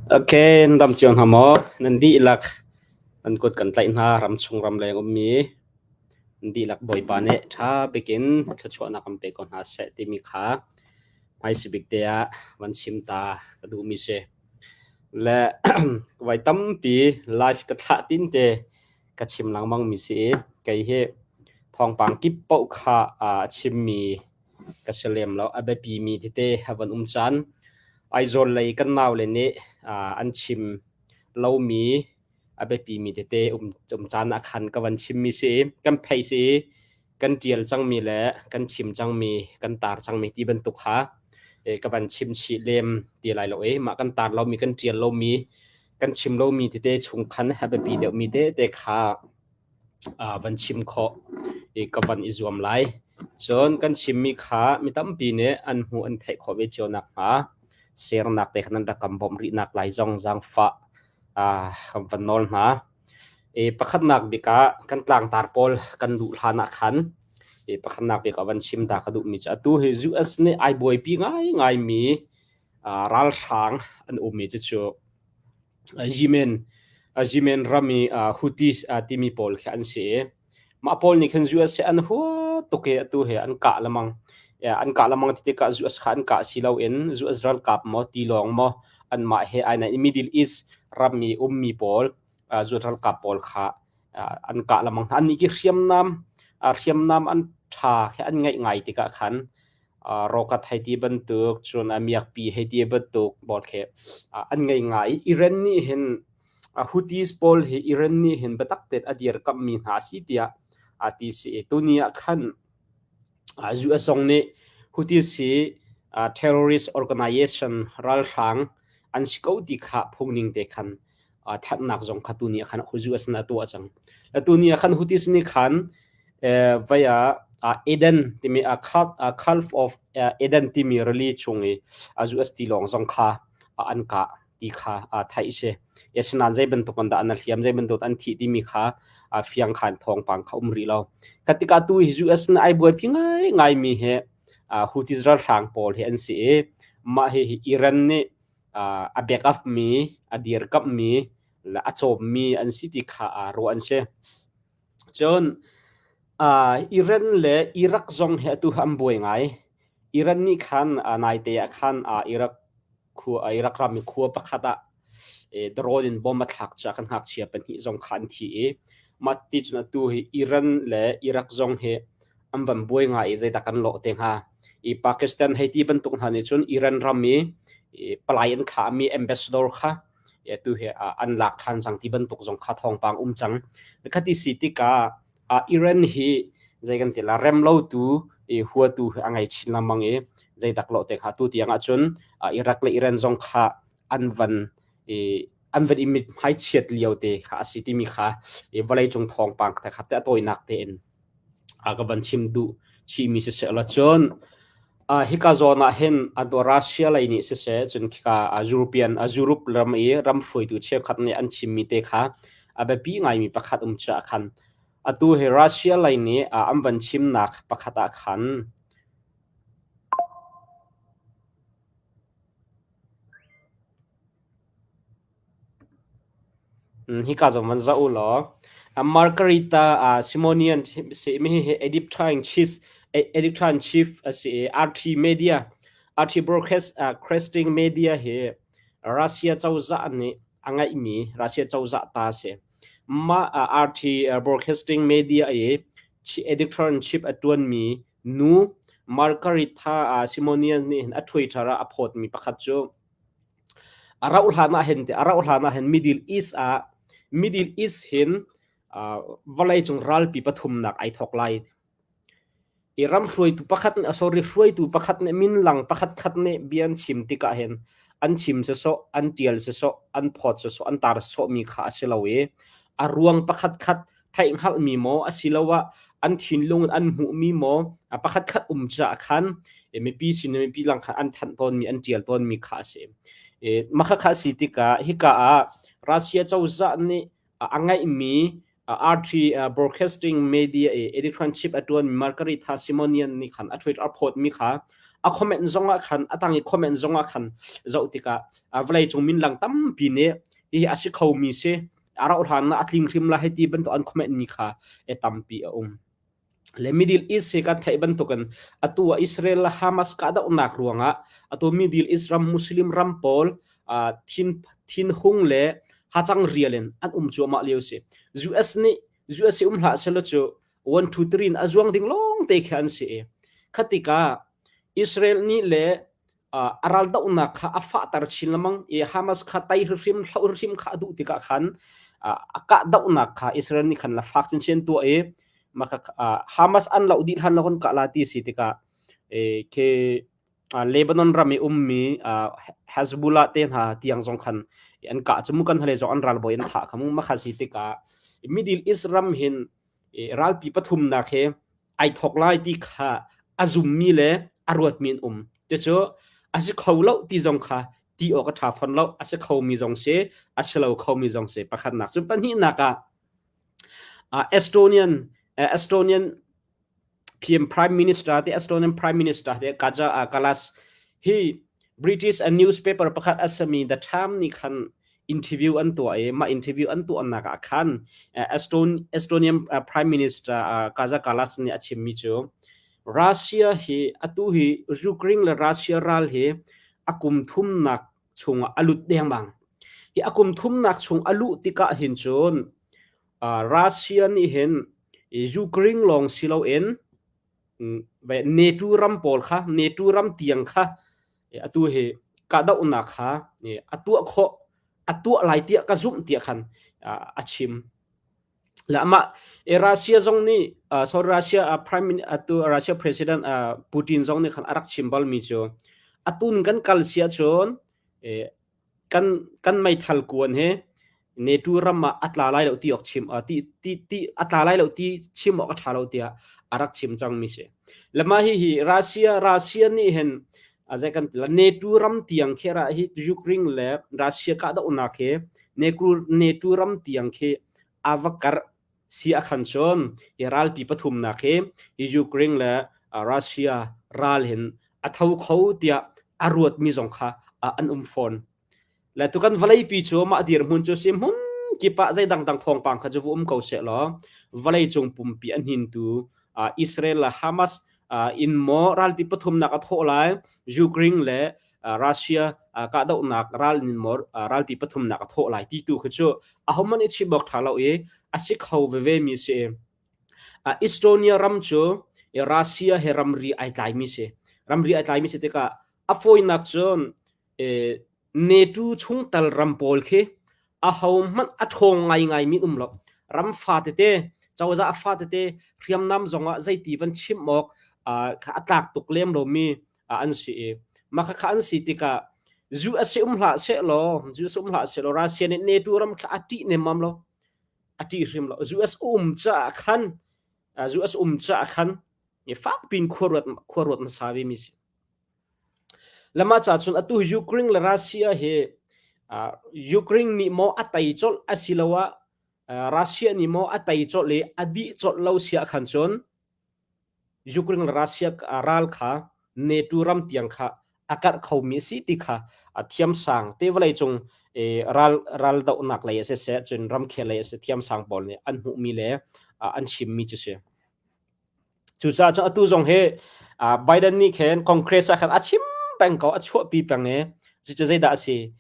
Okay, nan dam cio hna maw? Nan dihlak nan kut kan tlaih hna ramchung ramleng ummi nan dihlak Bawipa nih ṭha bikin thluachuahnak kan pe ko hna seh timi kha hmaisibik te ah van chim ta ka duhmi si. Le voi tampi live ka thlah tin te ka chim lengmang mi si i kei hi thawngpang kip paoh kha a chimmi ka si lem lo. A biapimi tete a van um caan. Aizawl lei kan naule nih an chim lomi a biapimi tete um, um caan ah khan ka van chimmi si i kan phei si i kan ṭial cangmi le kan chim cangmi, kan tar cangmi ti bantuk kha ka van chim chih lem ti lai lo i mah kan tar lomi, kan ṭial lomi, kan chim lomi tete chung khan a biapi deuhmi tete kha van chim khawh i ka van i zuam lai. Cun kan chimmi kha mi tampi nih an hmuh an theih khawh ve cio nakhnga sernak te kha nan rak kan bawmh rih nak lai zong zaangfah kan van nawl hna. I pakhatnak bik ah kan tlangtar pawl kan luh hlan ah khan i pakhatnak bik ah van chim ta ka duhmi cu atu hi US nih ai buaipi ngaingaimi ralhrang an ummi cucu Yemen Yemen ram i Houthis timi pawl khi an si i mah pawl nih khan US hi an hua tuk i atu hi an kah lengmang. An kah lengmang ti tikah US kha an kah si loin US ralkap maw tilawng maw anmah he ai nain Middle East ram i ummi pawl US ralkap pawl kha an kah lengmang hna. Annih khi hriamnam hriamnam an ṭha khi an ngeih ngai tikah khan rokat hei ti bantuk cun a miakpi hei ti bantuk pawl khi an ngei ngai. Iran nih hin Houthis pawl hi Iran nih hin biatak tein a dirkamhmi hna a si tiah a ti si i tuni ah khan US zong nih Houthis hi terrorist organization ralhrang an si ko ti kha phungning te khan thanhnak zong kha tuni ah khan US nih a tuah cang. Tuni ah khan Houthis nih khan vai ah Eden timi Gulf of Eden timi rili chung i US tilawng zong kha an kah ti kha theih a si. Asinain zei bantuk in dah an hliam, zei bantuk an thih timi kha fiang khan thawngpang kha um rih lo. Kha tikah tu hi US nih ai buaipi ngaingaimi hi Houthis ralhrang pawl hi an si i mah hihi Iran nih a back up mi, a dirkamhmi le a cawmmi an si ti kha ruah an si. Cun Iran le Iraq zong hi atu hi an buai ngai. Iran nih khan naite ah khan Iraq khua Iraq ram i khua pakhat ah drone in bomb a thlak caah kan ngakchia pahnih zong kha an thi i mah ti cun atu hi Iran le Iraq zong hi an van buai ngai i zeidah kan lawh te hnga. I Pakistan hei ti bantuk hna nih cun Iran ram i palai an thlahmi ambassador kha atu hi an lak ṭhan cang ti bantuk zong kha thawngpang um cang. Khati si tikah Iran hi zei kan ti la rem lo tu i huatu hi a ngei chin lengmang i zeidak lawh te kha tu tiang ahcun Iraq le Iran zong kha an van i an van i mithmai chiat lio te kha a si timi kha i vawleicung thawngpang te kha te a tawinak tein a ka van chim duh chihmi siseh law cun hika zawn ah hin Russia lei nih siseh cun khika European Europe ram i ram hruaitu cheukhat nih an chimmi te kha a biapi ngaimi pakhat um caah khan atu hi Russia lei nih an van chimnak pakhat ah khan Hika zong van zoh u law Margarita Simonian simi hi editor-in-chief a si i RT Media, RT Broadcasting Media hi Russia cozah nih a ngeihmi Russia cozah ta a si. Mah RT Broadcasting Media i editor-in-chief a ṭuanmi nu Margarita Simonian nih hin a Twitter ah a phawtmi pakhat cu A rauh hlan ah hin a rauh hlan ah hin Middle East ah Middle East hin vawleicung ralpi pathumnak ai thawk lai. I ram hruaitu pakhat nih sorry hruaitu pakhat nih minlang pakhat khat nih bia an chim tikah hin an chim sisawh, an ṭial sisawh, an phawt sisawh, an tar sisawh mi kha a si lo i a ruang pakhat khat theihhngalhmi maw asiloah an thinlung in an hmuhmi maw pakhat khat um caah khan mipi sin mipi lang khan an thanh tawnmi an ṭial tawnmi kha a si. Mah kha a si tikah hika ah Russia cozah nih a ngeihmi RT Broadcasting Media i editor-in-chief a ṭuanmi Margarita Simonian nih khan a Twitter a phawtmi kha A comment zong ah khan a tang i comment zong ah khan zoh tikah vawlei cung minlang tampi nih hihi a si khomi si a rauh hlan ah a tling hrim la hei ti bantuk an comment mi kha e tampi a um. Le Middle East hi kan theih bantukin atu ah Israel le Hamas kahdohnak ruangah atu Middle East ram Muslim ram pawl thin thinhung le hacang rial in an um cuahmah lio si. US nih US hi um hlah selaw cu 1 2 3 in a zuang ding lawng te khi an si i khatikah Israel nih le a raldohnak kha a fahter chin lengmang i Hamas kha tei hrimhrim hloh hrimhrim kha a duh tikah khan a kahdohnak kha Israel nih khan la fak chinchin tuah i Hamas an loh dih hlan lo kan kah la ti si tikah khi Lebanon ram i ummi Hezbollah te hna tiang zong khan an kah cu mu kan hale zong an ralbawi an thah kha mu makha si tikah Middle East ram hin ralpi pathumnak he ai thok lai ti kha a zummi le a ruatmi an um. Cucu a si kho lo ti zong kha ti awk a ṭha fawn lo. A si khomi zong si, a si lo khomi zong si. Pakhatnak cu pahnihnak ah Estonian Estonian PM Prime Minister te Estonian Prime Minister te Kaja Kallas hi British newspaper pakhat a sami The Time nih khan interview an tuah i mah interview an tuahnak ah khan Eston Estonian Prime Minister Kaja Kallas nih a chimmi cu Russia hi atu hi Ukraine le Russia ral hi a kum thumnak chungah a lut dengmang. Hi a kum thumnak chung a luh tikah hin cun Russia nih hin Ukraine lawng si loin NATO ram pawl kha NATO ram tiang kha atu hi kahdohnak kha a tuah khawh a tuah lai tiah ka zumh tiah khan a chim. Le amah Russia zong nih sorry Russia prime atu Russia president Putin zong nih khan a rak chim balmi cu atun kan kal si ahcun kan kan meithal kuan hi NATO ram ah a tla lai lo ti awk chim ti ti ti a tla lai lo ti chim awk a ṭha lo tiah a rak chim cangmi si. Le mah hihi Russia Russia nih hin azai kan ti NATO ram tiang khi ra hi Ukraine le Russia kahdohnak hi NATO NATO ram tiang khi a va karh si a khan cun hi ralpi pathumnak hi hi Ukraine le Russia ral hin a tho kho tiah a ruatmi zong kha an um fawn. Le tukan vawleipi cu mah dirhmun cu si hmun kip ah zei dangdang thawngpang kha cu vu um ko seh law vawlei cung pumpi a hnintu Israel le Hamas in maw ralpi pathumnak a thawh lai Ukraine le Russia kahdohnak ral in maw ralpi pathumnak a thawh lai ti tu khi cu ahohmanh i chim awk ṭha lo i a si kho veve mi si. Estonia ram cu Russia he ramri ai tlaimi si. Ramri ai tlaimi si tikah a fawinak cun NATO chungtel ram pawl khi ahohmanh a ṭhawng ngaingaimi an um lo. Ram fa tete, cozah fa tete, hriamnam zongah zeiti van chim awk a tlak tuk lem lomi an si i mah khakha an si tikah US um hlah sehlaw US um hlah sehlaw Russia nih NATO ram kha a ṭih nemmam lo. A ṭih hrim lo. US um caah khan US um caah khan fak piin khua ruat hmasa vemi si. Lamah ca cun atu Ukraine le Russia hi Ukraine nih maw a tei colh asiloah Russia nih maw a tei colh i a dih colh lo si ahkhan cun Ukraine le Russia ral kha NATO ram tiang kha a karh khomi a si ti kha a thiamsang te vawleicung ral ral dohnak lei a siseh cun ramkhel lei a si thiamsang pawl nih an hmuhmi le an chimmi cu si. Cucaah cun atu zong hi Biden nih khin Congress ah khan a chim peng ko, a chuahpi peng i cucu zeidah a si?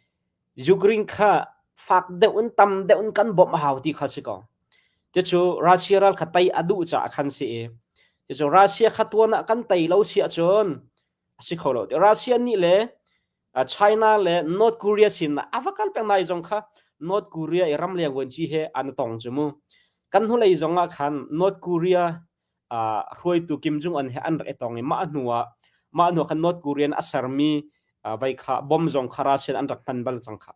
Ukraine kha fak deuh in tam deuh in kan bawmh a hau ti kha si ko. Cucu Russia ral kha tei a duh caah khan si i cucu Russia kha tuan ah kan tei lo si ahcun a si kho lo. Russia nih le China le North Korea sin ah a va kal peng nai zong kha North Korea i ramleng vuanci he an tong cu mu. Kan hnulei zong ah khan North Korea hruaitu Kim Jong Un he an rak i tong i mah hnu ah mah hnu khan North Korean a sermi vai kha bom zong kha Russian an rak hman bal cang kha.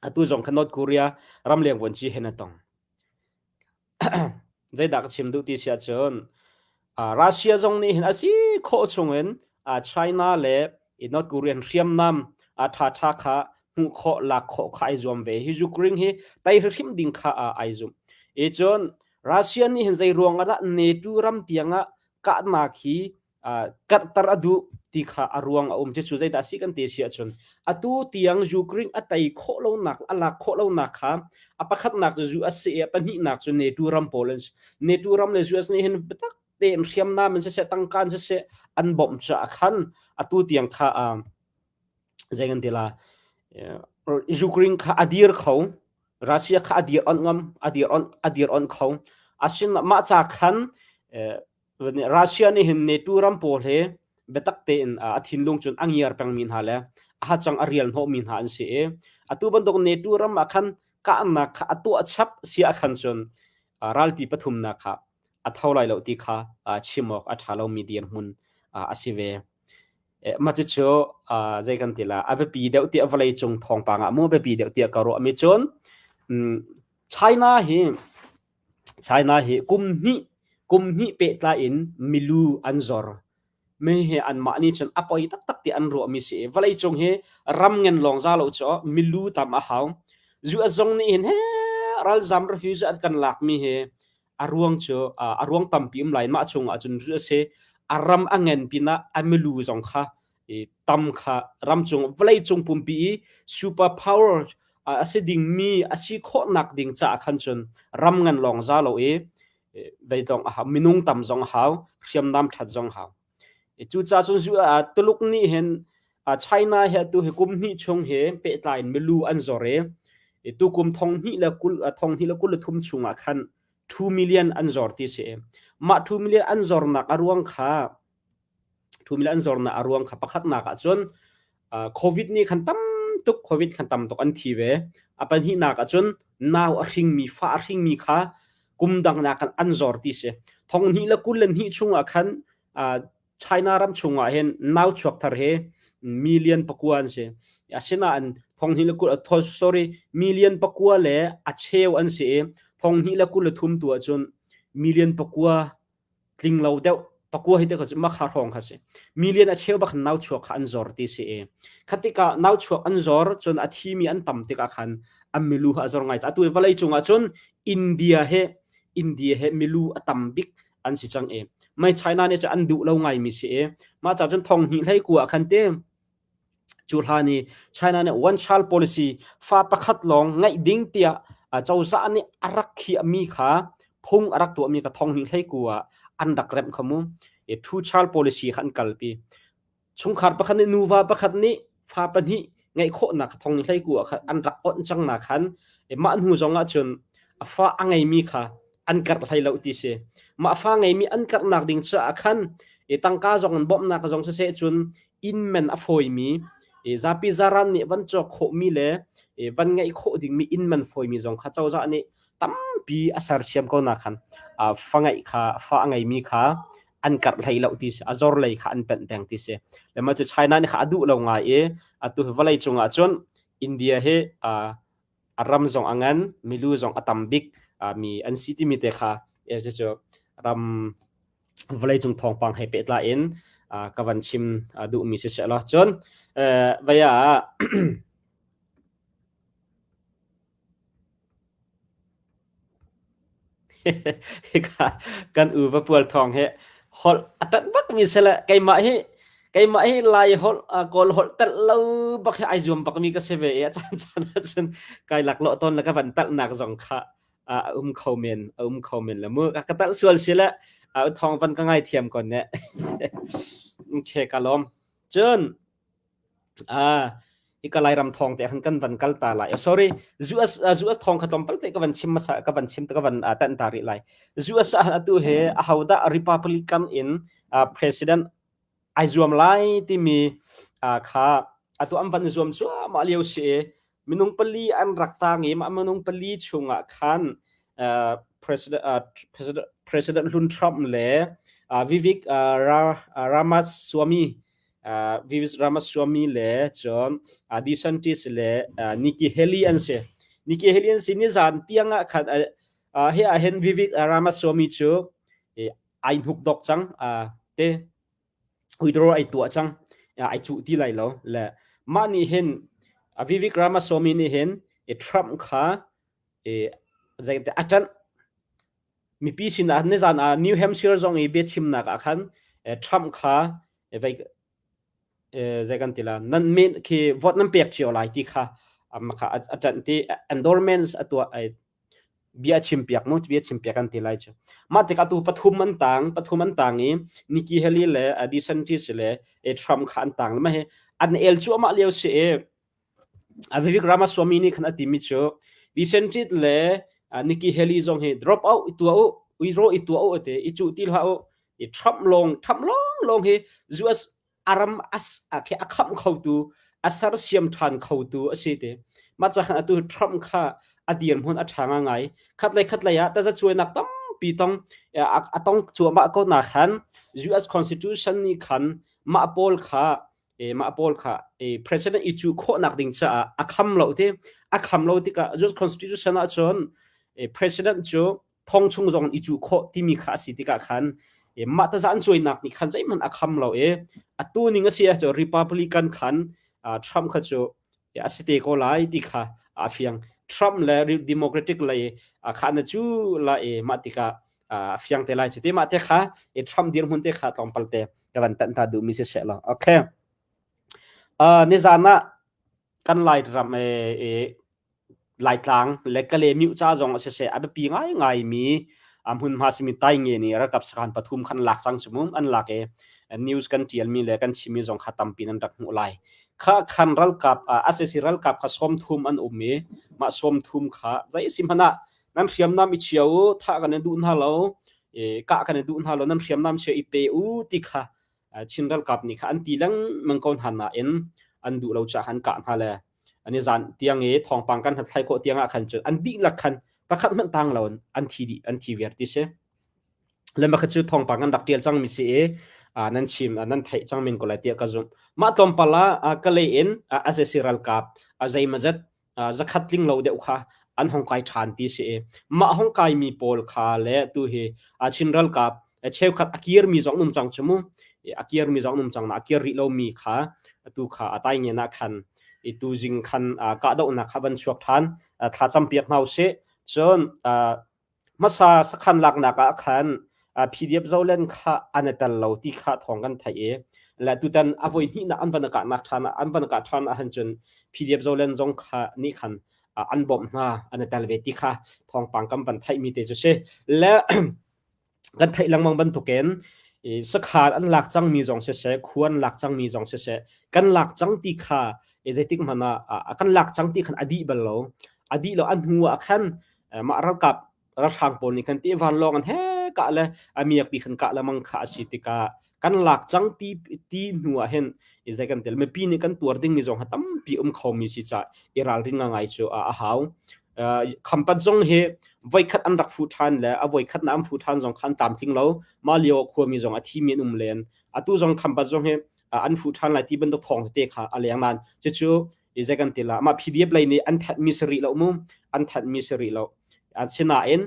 Atu zong kha North Korea ramleng vuanci he na tong. Zeidah ka chim duh ti si ahcun Russia zong nih hin a si khawh chungin China le North Korean hriamnam ṭhaṭha kha hmuh khawh lak khawh kha ai zuam ve. Hi Ukraine hi tei hrim ding kha ai zumh. I cun Russia nih hin zei ruang ah dah NATO ram tiangah kahnak hi Karhter a duh ti kha a ruang a um. Cucu zeidah a si kan ti si ahcun atu tiang Ukraine a tei khawh lonak a lak khawh lonak kha a pakhatnak cu US si i a pahnihnak cu NATO ram pawl an si. NATO ram le US nih hin biatak tein hriamnam in siseh tangka in siseh an bawmh caah khan atu tiang kha zei kan ti la Ukraine kha a dir kho Russia kha a dir on ngam a dir on a dir on kho asin mah ca khan Russia nih hin NATO ram pawl he biatak tein a thinlung cun a ngiar pengmi hna le a hacang a rial hnawhmi hna an si i atu bantuk NATO ram ah khan kahnak kha a tuah chap si ah khan cun ralpi pathumnak kha a tho lai lo ti kha chim awk a ṭha lomi dirhmun a si ve. Mah cucu zei kan ti la a biapi deuh tiah vawleicung thawngpang ah mu biapi deuh tiah ka ruahmi cun China hi China hi kum hnih kum hnih pehtlai in milu an zor. Mi hi anmah nih cun a poi taktak ti an ruahmi si i vawleicung hi ram ngen lawng za lo cu milu tam a hau. US zong nih hin he ralzam refugee an kan lakmi hi a ruang cu a ruang tampi um lai mah chung ah cun a si a ram a ngen pinah a milu zong kha tam kha ramcung vawleicung pumpi i super power a si dingmi a si khawhnak ding caah khan cun ram ngan lawng za lo i veidong a hau minung tam zong a hau hriamnam that zong hau Cucaah cun Tuluk nih hin China hi atu hi kum hnih chung hi pehtlai in milu an zor i tukum 2023 chungah khan 2 million an zor ti si. Mah 2 million an zornak a ruang kha 2 million an zornak a ruang kha pakhatnak ah cun COVID nih khan tam tuk COVID khan tam tuk an thi ve. A pahnihnak ah cun nau a hringmi fa a hringmi kha kum dang nak khan an zor ti si. 2022 chungah khan China ram chungah hin nau chuak thar hi million pakua an si. Asinain 2020 sorry million pakua le a cheu an si i 2023 tu ahcun million pakua tling lo deuh pakua hi te kha cu makha hrawng kha si million a cheu bak nau chuak kha an zor ti si i khatikah nau chuak an zor cun a thimi an tam tikah khan an milu a zor ngai atu vawlei cungah cun India he India he milu a tam bik an si cang i mai China nih cu an duh lo ngai mi si i mah ca cun thong hnih hlei ku ah khan te Cu hlan i China nih one child policy fa pakhat lawng ngeih ding tiah cozah nih a rak khiahmi kha phung a rak tuahmi kha thong hnih hleiku ah an rak remh kha mu. Two child policy kha an kalpi. Chungkhar pakhat nih nuva pakhat nih fa pahnih ngeih khawhnak thong hnih hleiku ah khan an rak onh cang na khan mah hnu zong ah cun a fa a ngeimi kha an karh hlei lo ti si. Mah fa ngeimi an karhnak ding caah khan tangka zong in bawmhnak zong siseh cun inn man a fawimi zapi zaran nih van cawk khawhmi le van ngeih khawh dingmi inn man fawimi zong kha cozah nih tampi a sersiam ko na khan fa ngeih kha fa a ngeimi kha an karh hlei lo ti si a zor lei kha an penh peng ti si le mah cu China nih kha a duh lo ngai i atu vawlei cungah cun India hi a ram zong a ngan milu zong a tam bik mi an si timi te kha cucu ram vawleicung thawngpang he pehtlai in ka van chim duhmi si seh law cun vaya ah Hika kan u Vapual Thawng hi holh a ṭanh bakmi si le keimah hi keimah hi Lai holh Kawl holh telh lo bak hi ai zuam bakmi ka si ve i a caancaan ahcun kai laklawh tawn le ka van talhnak zong kha a um kho men a um kho men le mu ka talh sual si le thawng van ka ngaithiam kon ne. Okay, ka lawm. Cun Hika Lairam thawng te khan kan van kal ta lai. Sorry, US US thawng kha tlawmpal te ka van chim masa ka van chim ka van tan ta rih lai. US ah atu he ahodah Republican in president ai zuam lai timi kha atu an van zuam cuahmah lio si i minung pali an rak tang i mah minung pali chungah khan president president president hlun Trump le Vivek Ramaswamy Vivek Ramaswamy le cun DeSantis le Nikki Haley an si. Nikki Haley an si nizan tiang ah khan hi ah hin Vivek Ramaswamy cu ai hnuk dok cang te withdraw ai tuah cang ai cuh ti lai lo le mah nih hin Vivek Ramaswamy nih hin Trump kha zei a ṭanh mipi sinah nizan ah New Hampshire zong i biachimnak ah khan Trump kha vei zei kan ti la nan min khi vote nan pek cio lai ti kha kha a ṭanh ti endorsements a tuah bia chim piak mu bia chim piak an ti lai cu mah tikah tu pathum an tang i Nikki Haley le DeSantis le Trump kha an tang le hi an el cu amah lio si i Vivek Ramaswamy nih khan a timi cu DeSantis le Nikki Haley zong hi drop out i tuah u ui ro i tuah u ati i cuh ti hlah u i Trump lawng Trump lawng lawng hi US a ram as a khi a khamh khotu a sersiam ṭhan khotu a si ti mah ca khan atu Trump kha a dirhmun a ṭha ngai khatlei khatlei ah tazacuainak tampi tong a tong cuahmah ko na khan US Constitution nih khan mah pawl kha mah pawl kha president i cuh khawhnak ding caah a kham lo ti a kham lo tikah US Constitution ah cun president cu thong chung zong i cuh khawh timi kha a si tikah khan mah taza an cuainak nih khan zeihmanh a kham lo i atu ning a si ahcun Republican khan Trump kha cu a si te ko lai ti kha a fiang Trump le Democratic lei kha na cu la i mah tikah a fiang te lai cu te mah te kha i Trump dirhmun te kha tlawmpal te ka van tanh ta duh mi si seh law okay nizan ah kan lai ram e Laitlang le Kalaymyo ca zong a siseh a biapi ngaingaimi hmunhma simi Tainge nih ralkap sakhan pathum khan lak cang cu mu an lak i news kan ṭialmi le kan chimmi zong kha tampi nan rak hmuh lai. Kha khan ralkap SAC ralkap kha 30 an um i mah 30 kha zei si hmanh ah nan hriamnam i chia u thah kan in duh hna lo kah kan in duh hna lo nan hriamnam chia i pe u ti kha Chin ralkap nih kha an ti lengmang ko hna nain an duh lo caah an kah hna le an i zan tiang i thawngpang kan hlathlai khawh tiang ah khan cun an dihlak khan pakhat hmanh tang lo in an thi dih an thi viar ti si le mah kha cu thawngpang kan rak tial cang mi si i nan chim nan theih cang men ko lai tiah ka zumh mah tlawmpal ah Kalay in SAC ralkap zeimazet zakhat tling lo deuh kha an hong kai ṭhan ti si i mah hong kai mi pawl kha le tu hi Chin ralkap cheukhat a kirmi zong um cang cu mu a kirmi zong um cang na a kir rih lomi kha atu kha a tai ngen ah khan i tu zing khan kahdohnak kha van chuak ṭhan thla campiak hna usih cun hmasa sakhan laknak ah khan PDF Zoland kha an i tel lo ti kha thawng kan theih i le tutan a voi hnihnak an van kahnak ṭhan an van kah ṭhan ahhin cun PDF Zoland zong kha nih khan an bawmh hna an i tel ve ti kha thawngpang kan van theihmi te cu si le kan theih lengmang bantukin sakhan an lak cangmi zong siseh khua an lak cangmi zong siseh kan lak cang ti kha zeitik hmanh ah kan lak cang ti khan a dih bal lo a dih lo a hnu ah khan mah ralkap ralhrang pawl nih khan ti vanlawng an he kah le a miakpi khan kah lemang kha a si tikah kan lak cang ti ti hnu ah hin i zei kan tel mipi nih kan tuar dingmi zong ha tampi um khomi si ca i ralring ngai cu a hau khampat zong hi voikhat an rak fu ṭhan le a voikhat na an fu ṭhan zong khan tlamtling lo mah lio khuami zong a thi mi an um len atu zong khampat zong hi an fu ṭhan lai ti bantuk thawng tete kha a leng nain cucu i zei kan ti la mah PDF lei nih an thanh mi si rih lo mu an thanh mi si rih lo asinain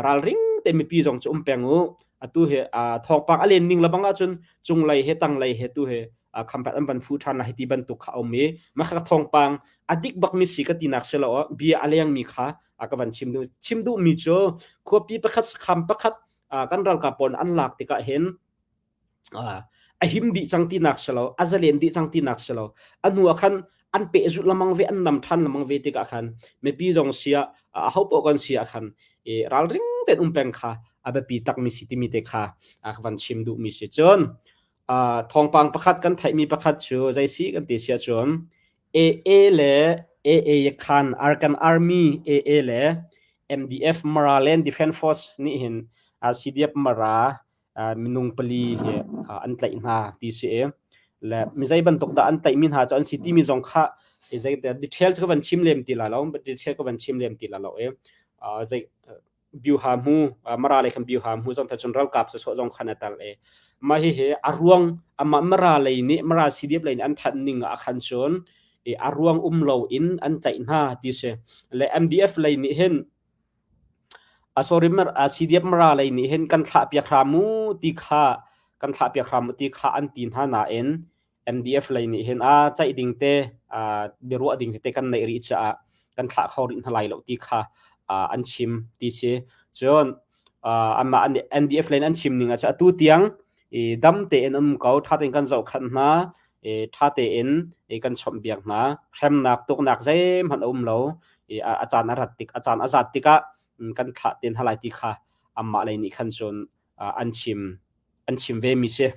ralring te mipi zong cu um peng u atu hi thawngpang a len ning lebang ahcun cunglei he tanglei he tu he khampat an van fu ṭhan la hi ti bantuk kha a um i mah kha thawngpang a dik bak mi si ka tinak si lo bia a leng mi kha ka van chim duh chim duh mi cu khuapi pakhat sakham pakhat kan ralkap pawl an lak tikah hin a him dih cang tinak si lo a zalen dih cang tinak si lo a hnu ah khan an pehzulh lamang ve an nam ṭhan lamang ve tikah khan mipi zong sia a ho paoh kan si ah khan i ralring tein um peng kha a biapi takmi si timi te kha a ka van chim duhmi si cun thawngpang pakhat kan theihmi pakhat cu zei si kan ti sia cun AA le AA khan Arakan Army AA le MDF Maraland Defense Force nih hin CDF Mara minung pali hi an tlaih hna ti si i le mi zei bantuk dah an tlaihmi hna cu an si timi zong kha zei details ka van chim lem ti la lo detail ka van chim lem ti la lo i zei biuha mu mara lei khan biuha mu zong ta cun ralkap sa zong khan a tal e mah hi hi a ruang amah mara lei nih mara CDF lei nih an thanh ning ah khan cun a ruang um lo in an tlaih hna ti si le MDF lei nih hin CDF Mara lei nih hin kan thlahpiak hram u ti kha kan thlahpiak hram u ti kha an ti hna nain MDF lei nih hin a ceih ding te biaruah ding te kan neih rih caah kan thlah kho rih hna lai lo ti kha an chim ti si. Cun amah NDF lei in an chim ning ah atu tiang I dam tein um ko, ṭha tein kan zohkhanh hna, i ṭha tein i kan chawnhbiak hna. Hremnak tuknak zeihmanh a um lo. I a caan a rat tik, a caan a zat tikah kan thlah te hna lai ti kha anmah lei nih khan cun an chim an chim ve mi si.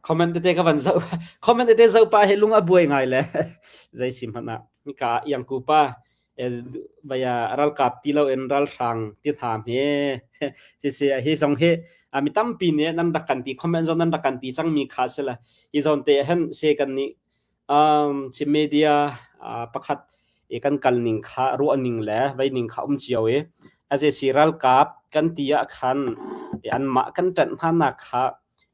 Comment tete ka van zoh. Comment tete zoh pa hi lung a buai ngai le zei si hmanh ah hika iangku pa vaya ralkap ti lo in ralhrang ti hna hme si si hi zong hi mi tampi nih nan rak kan ti comment zong nan rak kan ti cang mi kha si la hi zawn te hen se kan nih Chin media pakhat i kan kal ning kha ruah ning le vei ning kha um cio i a si ralkap kan ti ah khan anmah kan ṭanh hna kha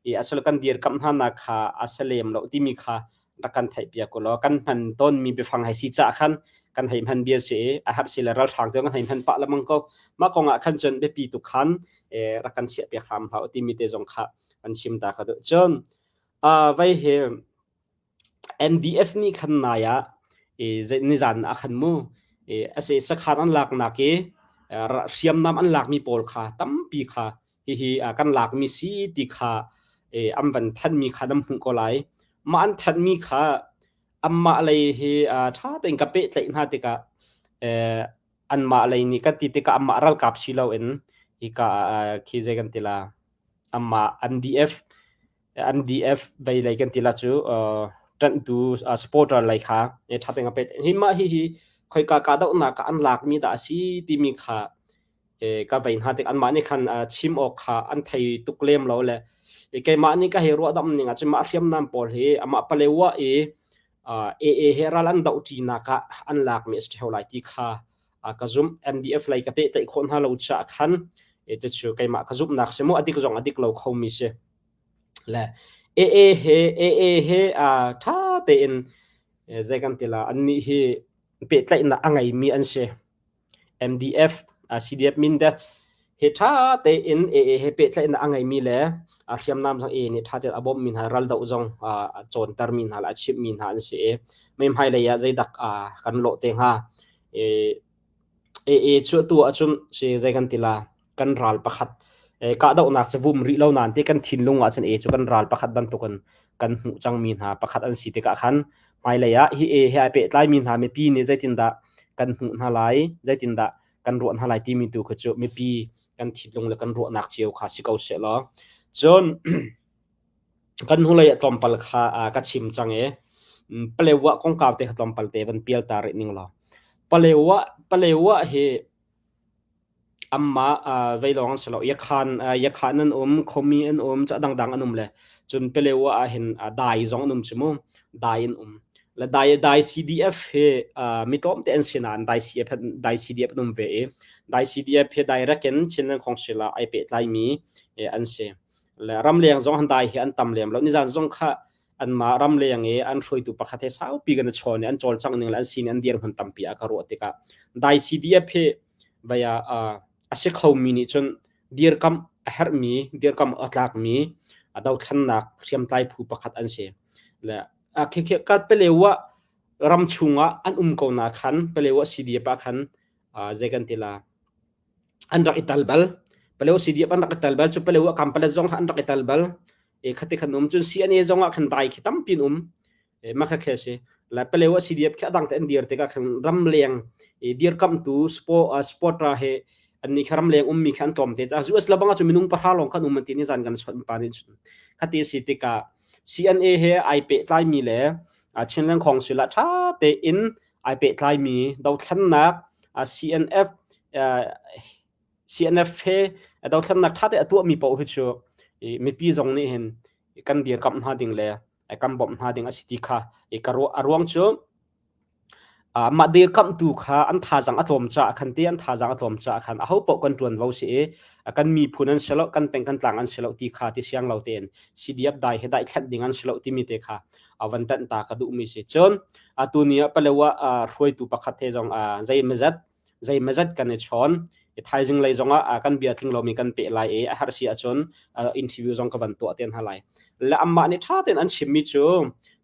i asal kan dirkamh hna nak kha a si lem lo timi kha rak kan theihpiak u law kan hman tawnmi biafang hei si caah khan kan hei hman bia si i a herh si le ralhrang cu kan hei hman pah lengmang ko. Mah kong ah khan cun biapi tuk khan rak kan chiahpiak hram hlah u timi te zong kha kan chim ta ka duh. Cun vei hi MDF nih khan nai ah nizan ah khan mu a si sakhan an laknak i hriamnam an lakmi pawl kha tampi kha hihi kan lakmi si ti kha an van thanmi kha nan hmuh ko lai. Mah an thanmi kha anmah lei hi ṭha tein ka pehtlaih hna tikah anmah lei nih kan ti tikah anmah ralkap si loin hika khi zei kan ti la anmah MDF MDF vei lei kan ti la cu ṭanhtu supporter lei kha ṭha tein ka pehtlaih. Hi mah hihi khoika kahdohnak ah an lakmi dah a si timi kha ka vei hna tik anmah nih khan chim awk kha an thei tuk lem lo le keimah nih ka hei ruahdamh ning ah cun mah hriamnam pawl hi amah Palewa i AA he ral an dohṭinak ah an lakmi a si ṭheo lai ti kha ka zumh. MDF lei ka pehtlaih khawh hna lo caah khan cucu keimah ka zumhnak si mu a dik zong a dik lo khomi si. Le AA he AA he ṭha tein zei kan ti la annih hi pehtlaihnak a ngeimi an si. MDF, CDF Mindat he ṭha tein AA he pehtlaihnak a ngeimi le hriamnam zong AA nih ṭha tein a bawmhmi hna raldoh zong a cawntermi hna le a chimhmi hna an si i mei hmailei ah zeidak kan lawh te hnga. AA cu atu ahcun si zei kan ti la kan ral pakhat kahdohnak cu vum rih lo nain ti kan thinlung ah cun e cu kan ral pakhat bantukin kan hmuh cangmi hna pakhat an si tikah khan hmailei ah hi e he ai pehtlaimi hna mipi nih zeitindah kan hmuh hna lai zeitindah kan ruah hna lai timi tu kha cu mipi kan thinlung le kan ruahnak cio kha si ko seh law cun kan hnulei ah tlawmpal kha ka chim cang i Palewa kongkau te kha tlawmpal te van pial ta rih ning law Palewa Palewa hi Anmah vei lawng an si lo. Yakhan yakhan an um, khomi an um, ca dangdang an um le cun Pelewa ah hin dai zong an um cu mu. Dai an um. Le dai dai CDF hi mi tlawmte an si nain dai CDF dai CDF an um ve i dai CDF hi direct in Chinland Council ah ai pehtlaimi an si. Le ramleng zong han dai hi an tam lem lo. Nizan zong kha anmah ramleng i an hruaitu pakhat he saupi kan i chawn i an cawlcangh ning le an sining an dirhmun tampi a ka ruah tikah dai CDF hi vaya a si khomi nih cun dirkamh a herhmi dirkamh a tlakmi a dothlannak hriamtlai phu pakhat an si le a khikhe kat pelewa ram chungah an um ko na khan pelewa CDF ah khan zei kan ti la an rak i tal bal palewa CDF an rak i tal bal cu palewa kampalet zong kha an rak i tal bal e khati khan um cun CNA zong ah khan dai khi tampi um e makha khe si la palewa CDF khi adang te an dir tikah khan ramleng e dirkamtu sport sportra he an ni kha ramleng ummi kha an tlawm te cha US labang cu minung pahra lawng khan um an ti ni zan kan chon pa ni chun khati si tikah CNA he ai pe tlai mi le Chinland Council ah tha te in ai pehtlaimi dothlennak CNF CNF he dothlennak ṭha te a tuahmi paoh hi cu mipi zong nih hin kan dirkamh hna ding le kan bawmh hna ding a si ti kha ka ruah a ruang cu mah dirkamhtu kha an thazaang a tlawm caah khan te an thazaang a tlawm caah khan aho paoh kan ṭuanvo si i kan miphun an si lo kan peng kan tlang an si lo ti kha ti siang lo tein CDF dai he dai thlanh ding an si lo timi te kha a van tanh ta ka duhmi si cun atu ni ah Palewa hruaitu pakhat he zong zeimazat zeimazat kan i chawn i thaizing lei zong ah kan bia tling lomi kan peh lai i a herh si ahcun interview zong ka van tuah te hna lai le amah nih ṭha tein an chimmi cu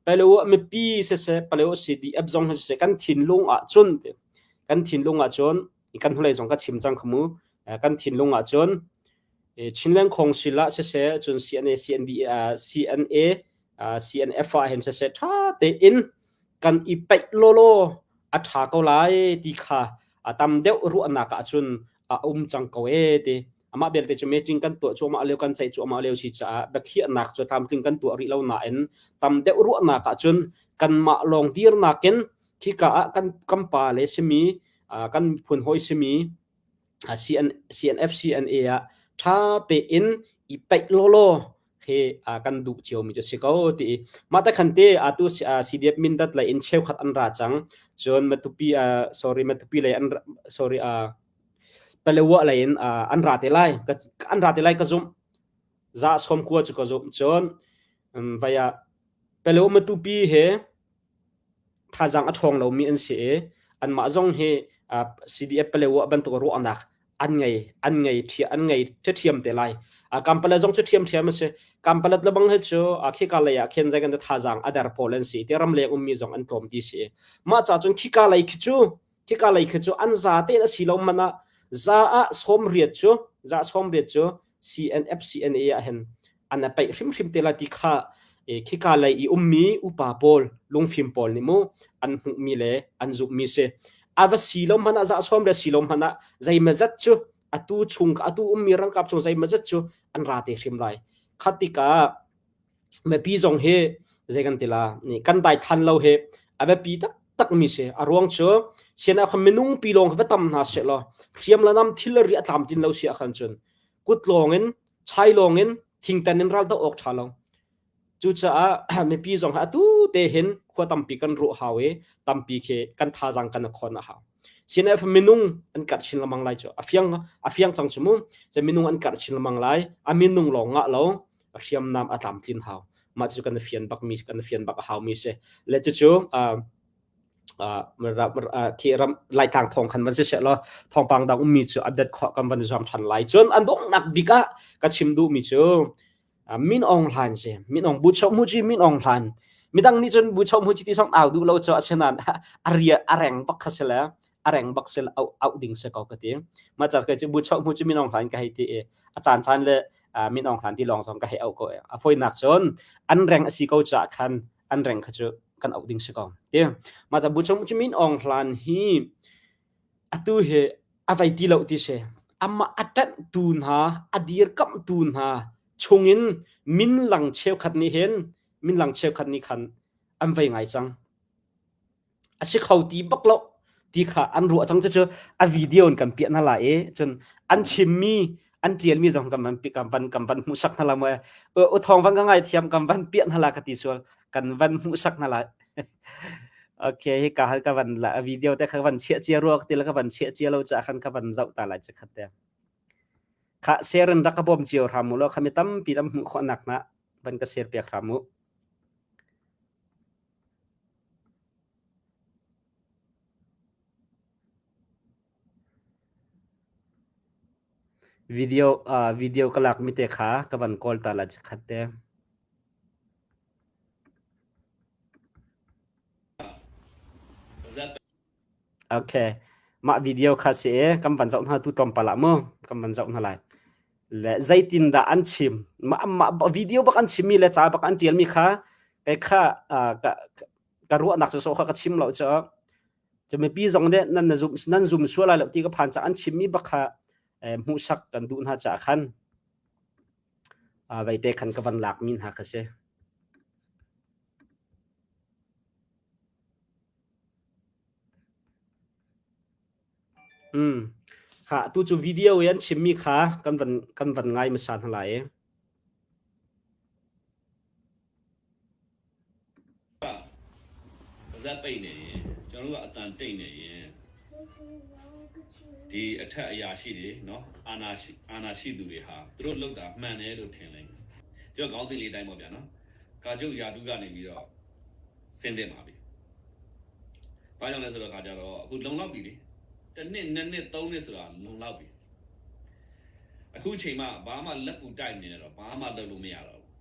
Palewa mipi siseh Palewa CDF zong hi siseh kan thinlung ah cun kan thinlung ah cun kan hnulei zong ka chim cang kha mu kan thinlung ah cun. Chinland Council ah siseh cun CNA CND CNA CNF ah hin siseh ṭha tein kan i paih lawlaw a ṭha ko lai ti kha a tam deuh ruahnak ahcun a um cang ko ee ti. Amah belte cu meeting kan tuah cuahmah lio kan ceih cuahmah lio si caah biakhiahnak cu tlamtling kan tuah rih lo nain tam deuh ruahnak ahcun kanmah lawng dirnak in khika ah kan kan pa le simi kan miphun hawi simi CN, CNF CNA ah ṭha tein i paih lawlaw he kan duh ciomi cu si ko ti mah te khan te atu CDF Mindat lei in cheukhat an ra cang cun Matupi sorry Matupi lei an sorry Palewa lei in an ra te lai an ra te lai ka zumh za som kua cu ka zumh cun vaya Palewa Matupi he thazaang a ṭhawng lomi an si i anmah zong hi CDF Palewa bantuk ruahnak an ngei an ngei ṭhia an ngei ṭhiam te lai. Kampala zong cu ṭhiamṭhiam a si. Kampalat lebang hi cu khika lei ah khin zei kan thazaang a der pawl an si ti ramleng ummi zong an tlawm ti si. Mah ca cun khika lei khi cu khika lei khi cu an za tein a si lo man ah za ah sawmriat cu za sawmriat cu CNF CNA ah hin an a peih hrimhrim te lai ti kha khika lei i ummi upa pawl lungfim pawl nih mu an hmuhmi le an zumhmi si a va si lo hmanh ah za sawm le si lo hmanh ah zeimazat cu atu chung atu ummi rangkap chung zeimazat cu an ra te hrim lai khat tikah mipi zong hi zei kan ti la ni kan dai than lo hi a biapi taktak mi si a ruang cu sian ah khan minung pi lawng va tam hna se law hriam la nam thil ri a tlam tin lo si ah khan cun kut lawng in chai lawng in thingtan in ral doh awk ṭha lo. Cucaah mipi zong atu te hin khua tampi kan ruah hau i tampi khi kan thazaang kan khon a hau. CNF minung an karh chin lengmang lai cu a fiang a fiang cang cu mu. Cu minung an karh chin lengmang lai. A minung lawng ngah lo a hriamnam a tlamtlin hau. Mah cu kan fian bak mi kan fian bak a hau mi si. Le cucu khi ram Laitlang thawng khan van si seh law thawngpang dang ummi cu update khawh kan van zuam ṭhan lai. Cun an donghnak bik ah ka chim duhmi cu Min Aung Hlaing si. Min Aung Bu Choh Mu Ci Min Aung Hlaing. Midang nih cun Bu Choh Mu Ci ti song au duh lo cu asinain a ria a reng bak kha si le a reng bak si le au au ding si ko ka ti. Mah ca ka cu Bu Choh Mu Ci Min Aung Hlaing ka hei ti i a caan caan le Min Aung Hlaing ti lawng zong ka hei au ko. A fawinak cun an reng a si ko caah khan an reng kha cu kan auh ding si ko ti mah ta buchung cu min Aung Hlan hi atu hi a vai ti lo ti si amah a ṭanhtu hna a dirkamhtu hna chungin min lang cheukhat nih hin min lang cheukhat nih khan an vei ngai cang A si kho ti bak lo ti kha an ruah cang cucu a video in kan piah hna lai i cun an chimmi an ṭialmi zong kan van kan van kan van hmuhsak hna la mu u thawng van ka ngaithiam kan van piah hna la ka ti sual kan van hmuhsak hna lai okay hi ka hal ka van la video te kha van chiah cia ruak ti la ka van chiah cia lo cha khan ka van zoh ta lai che khat te kha share in rak ka bawm cio hram mu lo kha mi tampi lam hmuh khawh nak na van ka share piak hram mu Video uh, video ka lakmi te kha ka van kawl ta la chikkhat te. Okay. Mah video kha si e kan van zoh hna tu tlawmpal ah mu kan van zoh hna lai. Le zeitindah an chim mah mah video bak an chimmi le ca bak an tialmi kha kei kha uh, ka ka ruahnak cu so kha ka chim lo cu cu mipi zong nih nan na zum nan zum sual lai lo ti ka phan ca an chimmi bak kha eh, hmuhsak kan duh hna caah khan uh, veite khan ka van lakmi hna kha si. Mm. Kha tu cu video i an chimmi kha kan van kan van ngai hmasa hna lai. ပါးစပ်ပိတ်နေရင်ကျွန်တော်တို့ကအတန်တိတ်နေရင်ဒီအထက်အရာရှိတွေနော်အာနာရှိအာနာရှိသူတွေဟာသူတို့လောက်တာမှန်တယ်လို့ထင်လိမ့်မယ်ကျွန်တော်ခေါင်းစဉ်လေးတိုင်းပေါ့ဗျာနော်ကာချုပ်ယာတုကနေပြီးတော့ဆင်းတင်ပါပြီဘာကြောင့်လဲဆိုတော့ခါကြတော့အခုလုံလောက်ပြီလေတစ်နှစ်နှစ်နှစ်သုံးနှစ်ဆိုတာလုံလောက်ပြီအခုချိန်မှဘာမှလက်ပူတိုက်နေတယ်တော့ဘာမှလုပ်လို့မရတော့ဘူး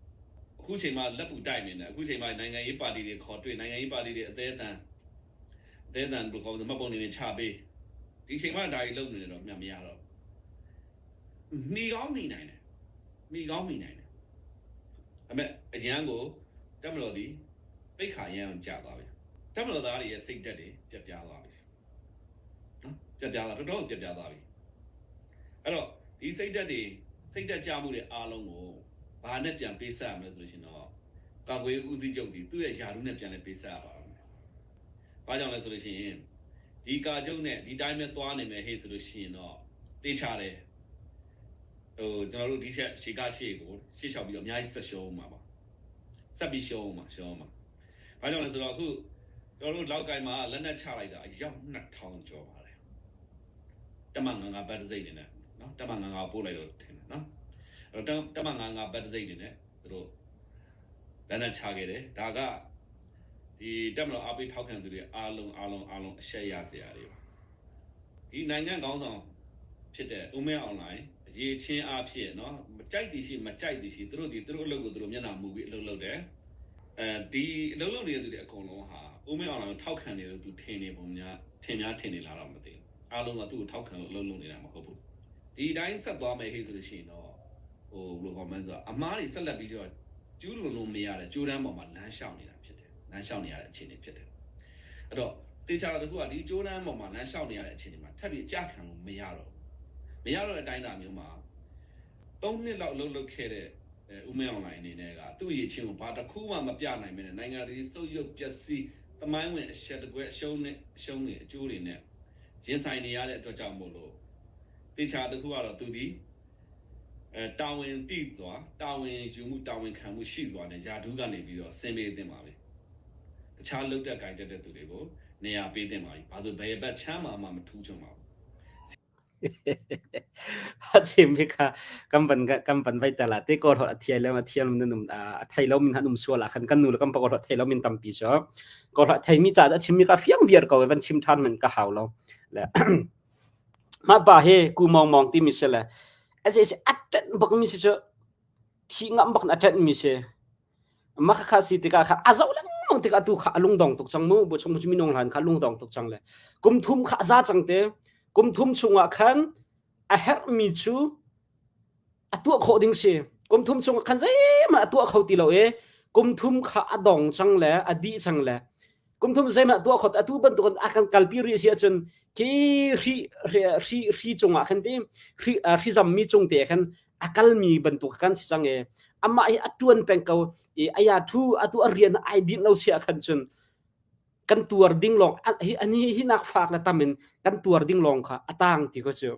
အခုချိန်မှလက်ပူတိုက်နေတယ်အခုချိန်မှနိုင်ငံရေးပါတီတွေခေါ်တွေ့နိုင်ငံရေးပါတီတွေအသေးအတန်အသေးအတန်ဘယ်လိုခေါ်လဲမှတ်ပုံတွေချပေးဒီချိန်မှဒါကြီးလုပ်နေတယ်တော့မြတ်မရတော့หนีကောင်းหนีနိုင်တယ်။ မိကောင်းမိနိုင်တယ်ဒါပေမဲ့အရန်ကိုတက်မလို့ဒီပိတ်ခါရန်အောင်ကြာသွားပြီတက်မလို့သားတွေရဲ့စိတ်တက်တွေပြက်ပြားသွားပြီနော်ပြက်ပြားသွားတော်တော်ပြက်ပြားသွားပြီအဲ့တော့ဒီစိတ်တက်တွေစိတ်တက်ကြမှုတွေအားလုံးကိုဘာနဲ့ပြန်ပေးဆက်ရမလဲဆိုရှင်တော့ကာကွယ်ဦးစီးချုပ်ဒီသူ့ရဲ့ယာရုနဲ့ပြန်လဲပေးဆက်ရပါမယ်။ဘာကြောင့်လဲဆိုလို့ရှိရင်ဒီကာချုပ်နဲ့ဒီတိုင်းပဲသွားနေမယ်ဟေ့ဆိုလို့ရှိရင်တော့တေးချတယ်ဟိုကျွန်တော်တို့ဒီချက်ရှေကရှေကိုရှေ့လျှောက်ပြီးတော့အများကြီးဆက်ရှုံးမှာပါဆက်ပြီးရှုံးမှာရှုံးမှာဘာကြောင့်လဲဆိုတော့အခုကျွန်တော်တို့လောက်ကင်မှာလက်နက်ချလိုက်တာအယောက်2000ကျော်ပါတယ်တမငငါဘတ်တစိတ်နေနဲ့နော်တမငငါပို့လိုက်တော့ထင်တယ်နော်အဲ့တော့တမငငါဘတ်တစိတ်နေနဲ့သူတို့လက်နက်ချခဲ့တယ်ဒါကဒီတက်မတော်အားပေးထောက်ခံသူတွေအားလုံးအားလုံးအားလုံးအရှက်ရစရာတွေပါဒီနိုင်ငံကောင်းဆောင်ဖြစ်တဲ့ဦးမဲအွန်လိုင်းအရေးချင်းအားဖြင့်နော်မကြိုက်သည်ရှိမကြိုက်သည်ရှိသူတို့ဒီသူတို့အလုပ်ကိုသူတို့မျက်နှာမူပြီးအလုပ်လုပ်တယ်အဲဒီအလုပ်လုပ်နေတဲ့သူတွေအကုန်လုံးဟာဦးမဲအွန်လိုင်းကိုထောက်ခံနေလို့သူထင်နေပုံများထင်များထင်နေလားတော့မသိဘူးအားလုံးကသူ့ကိုထောက်ခံလို့အလုပ်လုပ်နေတာမဟုတ်ဘူးဒီတိုင်းဆက်သွားမယ်ဟေ့ဆိုလို့ရှိရင်တော့ဟိုဘယ်လိုခေါ်မလဲဆိုတော့အမားတွေဆက်လက်ပြီးတော့ကျူးလွန်လို့မရတဲ့ကျိုးတန်းပေါ်မှာလမ်းလျှောက်နေတာဖြစ်တယ်လမ်းလျှောက်နေရတဲ့အခြေအနေဖြစ်တယ်အဲ့တော့တေချာတကူကဒီကျိုးတန်းပေါ်မှာလမ်းလျှောက်နေရတဲ့အခြေအနေမှာထပ်ပြီးအကြခံလို့မရတော့မရတော့တဲ့အတိုင်းအတာမျိုးမှာ၃နှစ်လောက်လှုပ်လှုပ်ခဲ့တဲ့ဦးမင်းအောင်လိုင်းအနေနဲ့ကသူ့ရည်ချင်းကိုဘာတစ်ခုမှမပြနိုင်မနဲ့နိုင်ငံရေးစုပ်ယုပ်ပျက်စီးတမိုင်းဝင်အရှက်တကွဲအရှုံးနဲ့အရှုံးတွေအကျိုးတွေနဲ့ရင်ဆိုင်နေရတဲ့အတွက်ကြောင့်မို့လို့တေချာတခုကတော့သူဒီအဲတာဝန်တိစွာတာဝန်ယူမှုတာဝန်ခံမှုရှိစွာနဲ့ယာဒူးကနေပြီးတော့ဆင်းပေးသင့်ပါပြီတခြားလုတ်တက်ကြိုင်တက်တဲ့သူတွေကိုနေရာပေးသင့်ပါပြီဘာလို့ဘယ်ဘက်ချမ်းမှာမှမထူးချွန်ပါဘူး A chim hi kha kam van kam van vai tala te kor a thiai le ma thiam num a thai lo min hanum suala khan kan nu le kam pa kor thai lo min tampi so kor thai mi cha chim mi ka fiang viar ko van chim than man ka hau lo le ma ba he ku mong mong ti mi se le a se se at bak mi se chu thi ngam bak na tet mi se ma kha kha si tikah kha a zoh lengmang tikah tu kha a lungdong tuk cang mu bu chung cu minung hlan kha lungdong tuk cang le kum thum kha a za cang te kum thum chungah khan a herhmi cu a tuah khawh ding si kum thum chungah khan zeihmanh a tuah kho ti lo i kum thum kha a dong cang le a dih cang le kum thum zeihmanh a tuah kho atu bantukin a kan kalpi rih si ahcun khi hri hri hri cungah khan ti hri hri zammi cung te khan a kalmi bantuk kan si cang e amah hi a tuan peng ko i aya thu atu a rian ai din lo sia khan cun kan tuar ding long hi ani hi nak fak le tamin kan tuar ding long kha atang ti ko chu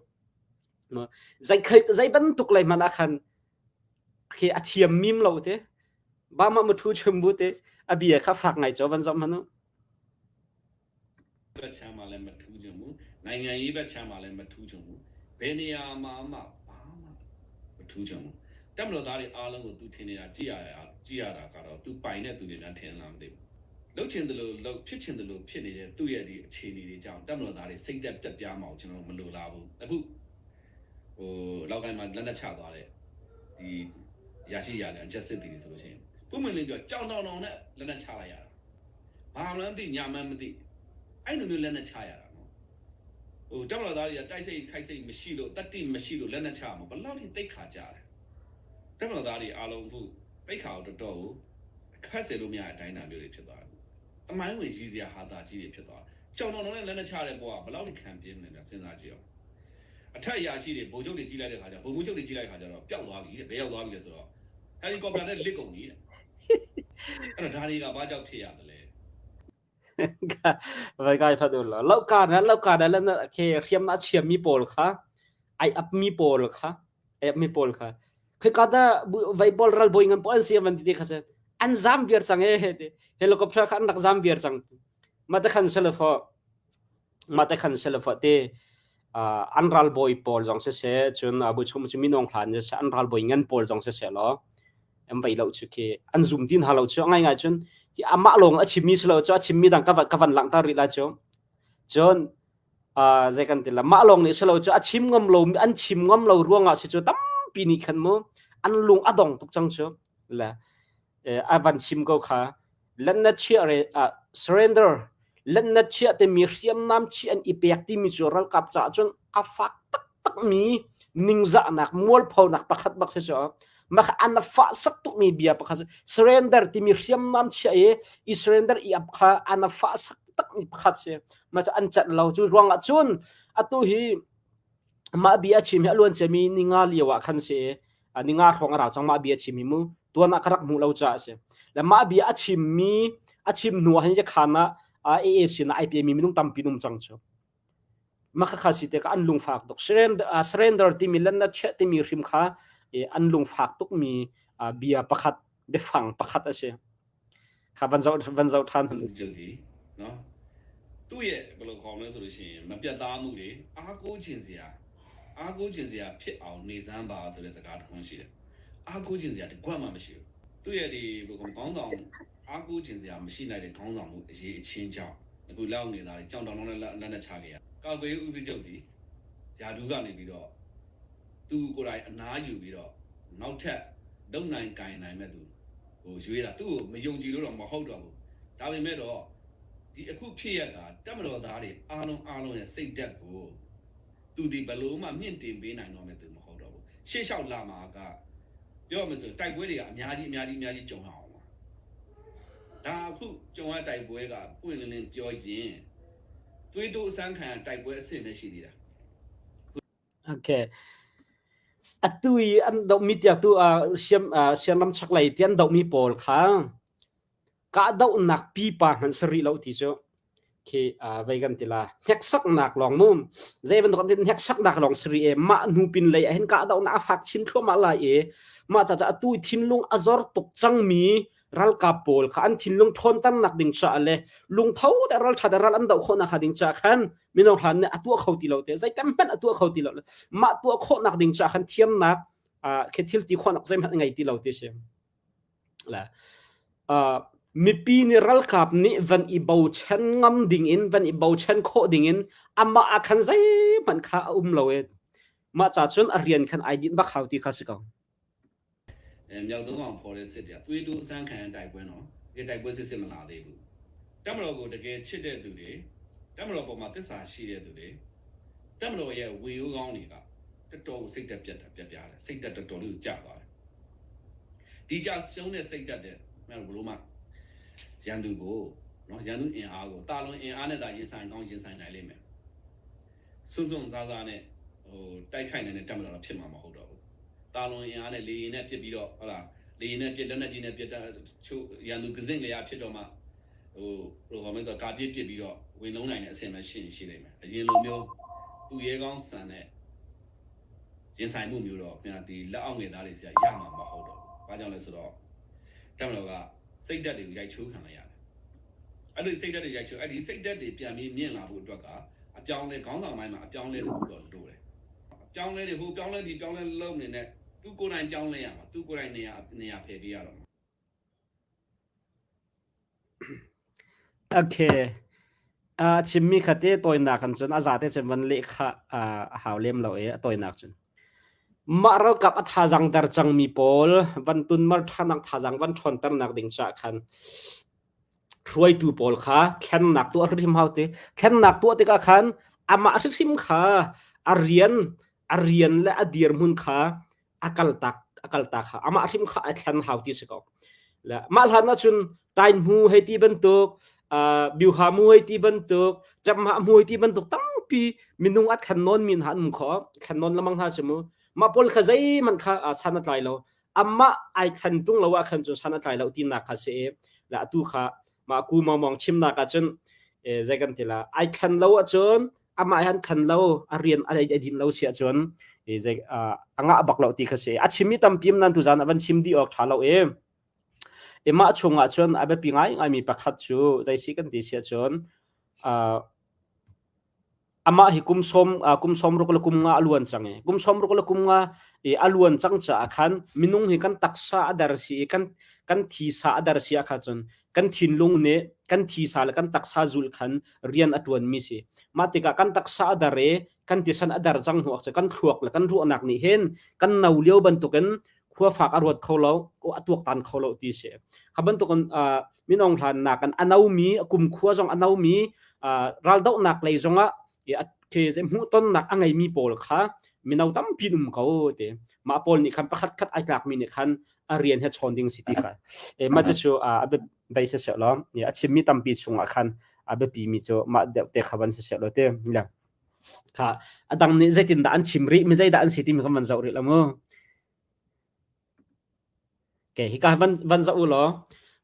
zai khai zai bantuk lai mana khan khi a thiam mim lo te ba ma mu thu chum bu te a bia kha fak ngai cho van zom hanu ဘက်ချမ်းမှာလည်းမထူးချင်ဘူးနိုင်ငံရေးဘက်ချမ်းမှာလည်းမထူးချင်ဘူးဘယ်နေရာမှာမှဘာမှမထူးချင်ဘူးတက်မလို့သားတွေအားလုံးကိုသူထင်နေတာကြည့်ရကြည့်ရတာကတော့သူပိုင်တဲ့သူတွေများထင်လားမသိဘူးလှုပ်ချင်တယ်လို့လှုပ်ဖြစ်ချင်တယ်လို့ဖြစ်နေတဲ့သူ့ရဲ့ဒီအခြေအနေတွေကြောင့်တက်မလို့သားတွေစိတ်သက်ပြက်ပြားမအောင်ကျွန်တော်မလိုလားဘူးအခုဟိုလောက်ကိုင်းမှာလက်နက်ချသွားတဲ့ဒီရရှိရတယ်အချက်စစ်တည်နေဆိုလို့ရှိရင်ပုံမှန်လေးပြောကြောင်တောင်တောင်နဲ့လက်နက်ချလိုက်ရတာဘာမှမသိညာမှမသိ အဲ့လိုမျိုးလက်နဲ့ချရတာနော်ဟိုတက်မတော်သားတွေကတိုက်စိတ်ခိုက်စိတ်မရှိလို့တတိမရှိလို့လက်နဲ့ချမှာဘလောက်ထိတိတ်ခါကြတယ်တက်မတော်သားတွေအားလုံးခုပိတ်ခါတော့တော်တော်ကိုခက်စေလို့မရတဲ့အတိုင်းအတာမျိုးတွေဖြစ်သွားတယ်အမိုင်းဝင်ရည်စရာဟာတာကြီးတွေဖြစ်သွားတယ်ကြောင်တော်တော်နဲ့လက်နဲ့ချတဲ့ဘဝဘလောက်ထိခံပြင်းနေလဲစဉ်းစားကြည့်အောင်အထက်အရာရှိတွေဗိုလ်ချုပ်တွေကြီးလိုက်တဲ့ခါကျဗိုလ်မှူးချုပ်တွေကြီးလိုက်တဲ့ခါကျတော့ပျောက်သွားပြီတဲ့ဘယ်ရောက်သွားပြီလဲဆိုတော့ဟယ်လီကော်ပတာနဲ့လစ်ကုန်ပြီတဲ့အဲ့တော့ဒါတွေကဘာကြောင့်ဖြစ်ရတယ်လဲ Vai kai phat ula lau ka na lau ka na la khe hriam na chiam mi pawl kha ai ap mi pawl kha ai ap mi pawl kha khoi ka da vai bol ral boi ngan po an siam an ti kha se an zam viar chang e he helicopter kha an rak zam viar chang ma te khan sele fo ma te khan sele fo te an ral boi pawl zong se se chun abu chum chu minong hlan se an ral boi ngan pawl zong se se lo em vai lo chu khi an zum tin ha lo chu ngai ngai chun hi amah lawng a chimmi si lo chu a chimmi dang ka van ka van langhter rih lai chu cun zei kan ti la mah lawng nih si lo chu a chim ngam lo an chim ngam lo ruangah si chu tampi nih khan mu an lung a dong tuk cang chu la a van chim ko kha lan na chia re surrender lan na chia te mi hriamnam chi an i pek timi cu ralkap caah cun a fak taktak mi ningzahnak mualphonak pakhat bak si cu. Mah kha an fah sak tukmi bia pakhat surrender timi hriamnam chia i i surrender i ap kha an fah sak takmi pakhat si. Mah cu an canh lo. Cu ruangah cun atu hi mah bia a chim hi a luan ciami ninga lio ah khan si ninga hrawng a rau cang mah bia a chim hi mu tuan ah ka rak hmuh lo caah a si. Le mah bia a chimmi a chim hnu ah hin khan ah AA sin ah ai pemi minung tampi num cang cu. Mah khakha si tikah an lungfak tuk. Surrender timi le na chiah timi hrim kha an lungfak tukmi bia pakhat, biafang pakhat a si. Kha van zoh van zoh ṭhan hmanh ကျုပ်ဒီနော်သူ့ရဲ့ဘယ်လိုခေါ်မလဲဆိုလို့ရှိရင်မပြတ်သားမှုတွေအားကိုးခြင်းစရာအားကိုးခြင်းစရာဖြစ်အောင်နေစမ်းပါဆိုတဲ့စကားတစ်ခွန်းရှိတယ်အားကိုးခြင်းစရာတကွက်မှမရှိဘူးသူ့ရဲ့ဒီဘယ်လိုခေါင်းဆောင်အားကိုးခြင်းစရာမရှိနိုင်တဲ့ခေါင်းဆောင်မှုအရေးအချင်းကြောင့်အခုလောက်နေသားတွေကြောင်တောင်တောင်နဲ့လက်နဲ့ချခဲ့ရကာကွယ်ရေးဦးစီးချုပ်ဒီယာဒူးကနေပြီးတော့သူကိုယ်တိုင်အနားယူပြီးတော့နောက်ထပ်လုံနိုင်ကင်နိုင်မဲ့သူဟိုရွေးတာသူ့ကိုမယုံကြည်လို့တော့မဟုတ်တော့ဘူးဒါပေမဲ့တော့ဒီအခုဖြစ်ရတာတက်မတော်သားတွေအားလုံးအားလုံးရဲ့စိတ်ဓာတ်ကိုသူဒီဘလို့မှမြင့်တင်ပေးနိုင်တော့မဲ့သူမဟုတ်တော့ဘူးရှေ့လျှောက်လာမှာကပြောရမယ်ဆိုတိုက်ပွဲတွေကအများကြီးအများကြီးအများကြီးကြုံအောင်ပါဒါအခုကြုံရတိုက်ပွဲကပွင့်လင်းလင်းပြောရင်သွေးတိုးအစမ်းခံတိုက်ပွဲအဆင့်ပဲရှိသေးတာ Okay. Atu i an dohmi tiah tu siam siamram chaklei ti an dohmi pawl kha kahdohnak pipa hmanh si rih lo ti cu khi vei kan ti la hneksaknak lawng mu zei bantuk an hneksaknak lawng si rih e mah hnu pin lei ah hin kahdohnak a fak chin thluahmah lai i mah caah atu i thinlung a zor tuk cangmi ralkap pawl kha an thinlung ṭhawnternak ding caah le lungtho te ralṭha te ral an doh khawhnak hnga ding caah khan mino hlan nih a tuah kho ti lo te zeitem hmanh a tuah kho ti lo mah tuah khawhnak ding caah khan thiamnak khi thil ti khawhnak zeihmanh ngei ti lo ti si la mipi nih ralkap nih van i bochan ngam ding in van i bochan khawh ding in amah ah khan zeihmanh kha a um lo e mah ca cun a rian khan ai din bak hau ti kha si ko မြောက်သုံးအောင်ဖော်တဲ့စစ်တွေကသွေးတိုးအစမ်းခံရတိုက်ပွဲနော်ဒီတိုက်ပွဲစစ်စစ်မလာသေးဘူးတက်မတော်ကိုတကယ်ချစ်တဲ့သူတွေတက်မတော်ပေါ်မှာတစ္ဆာရှိတဲ့သူတွေတက်မတော်ရဲ့ဝေရိုးကောင်းတွေကတော်တော်စိတ်တက်ပြတ်တာပြက်ပြတယ်စိတ်တက်တော်တော်လေးကိုကြာသွားတယ်ဒီကြာရှုံးတဲ့စိတ်တက်တဲ့မဘလို့မှရန်သူကိုနော်ရန်သူအင်အားကိုတာလွန်အင်အားနဲ့သာရင်ဆိုင်ကောင်းရင်ဆိုင်နိုင်လိမ့်မယ်စွန့်စွန့်စားစားနဲ့ဟိုတိုက်ခိုက်နိုင်တဲ့တက်မတော်တော့ဖြစ်မှာမဟုတ်တော့ဘူး တာလွန်အင်အားနဲ့လေရင်နဲ့ပြစ်ပြီးတော့ဟုတ်လားလေရင်နဲ့ပြစ်လက်နဲ့ကြီးနဲ့ပြစ်တဲ့ချို့ရန်သူကစင့်လျာဖြစ်တော့မှဟိုဘယ်လိုခေါ်မလဲဆိုတော့ကာပြစ်ပြစ်ပြီးတော့ဝင်လုံးနိုင်တဲ့အဆင့်ပဲရှိရှိနေမယ်အရင်လိုမျိုးသူရဲကောင်းဆန်တဲ့ရင်ဆိုင်မှုမျိုးတော့ပြန်ဒီလက်အောက်ငယ်သားတွေဆရာရမှာမဟုတ်တော့ဘူး။ဘာကြောင့်လဲဆိုတော့တက်မတော်ကစိတ်ဓာတ်တွေကိုရိုက်ချိုးခံလိုက်ရတယ်။အဲ့ဒီစိတ်ဓာတ်တွေရိုက်ချိုးအဲ့ဒီစိတ်ဓာတ်တွေပြန်ပြီးမြင့်လာဖို့အတွက်ကအပြောင်းလဲခေါင်းဆောင်ပိုင်းမှာအပြောင်းလဲလို့တော့လိုတယ်။ပြောင်းလဲတွေဟိုပြောင်းလဲဒီပြောင်းလဲလုံးနေတဲ့သူကိုယ်တိုင်ပြောင်းလဲရမှာသူကိုယ်တိုင်နေရာနေရာဖယ်ပေးရတော့မှာ Okay. A chimmi kha te tawinak an cun a zate cun van leh kha a hau lem lo e a tawinak cun. Mah ralkap a thazang der cangmi pawl van tunmar ṭhanak thazang van ṭhawnternak ding caah khan hruaitu pawl kha thlennak tuah hrimhrim hau ti. Thlennak tuah tikah khan amah hrimhrim kha a rian a rian le a dirhmun kha a kaltak a kaltak kha amah hrim kha a thlen hau ti si ko. Le mah hlan ahcun tain hmu hei ti bantuk biuha mu hei ti bantuk ṭamha mu hei ti bantuk tampi minung a thlen nawn mi hna an um kho thlen nawn lamang hna si mu mah pawl kha zeihmanh kha san a tlai lo amah ai thlen tung lo ah khan cun san a tlai lo tinak kha si i le atu kha mah ku mawmawng chimnak ah cun zei kan ti la ai thlen lo ahcun amah han khan lo a rian a a din lo si ahcun zei a ngah bak lo ti kha si a chim mi tampi nan tu zan a van chim dih awk tha lo e e mah chung ah cun a biapi ngai ngai mi pakhat cu zei si kan ti si ahcun amah hi kum sawm kum sawm ruk le kum nga a luan cang i kum sawm ruk le kum nga i a luan cang caah khan minung hi kan taksa a der si i kan kan thisa a der si ah khan cun kan thinlung nih kan thisa le kan taksa zulh khan rian a ṭuanmi si. Mah tikah kan taksa a dar i kan tisan a dar cang hnu ah kan thluak le kan ruahnak nih hin kan no lio bantukin khua fak a ruat kho lo, a tuaktan kho lo ti si. Kha bantukin minong hlannak kan a nomi, kum khua zong a nomi, raldohnak lei zongah khi hmuhtonnak a ngeimi pawl kha Mino tampi um ko te. Mah pawl nih khan pakhat khat ai tlakmi nih khan a rian he chawn ding si ti kha. E mah cu a bei se se lo. A chimmi tampi chungah khan a biapi mi cu mah deuh te kha van si se lo te. Le kha a dang nih zeitindah an chim rih mi zeidah an si timi kan van zoh rih lo mu. Okay, hika van zoh u law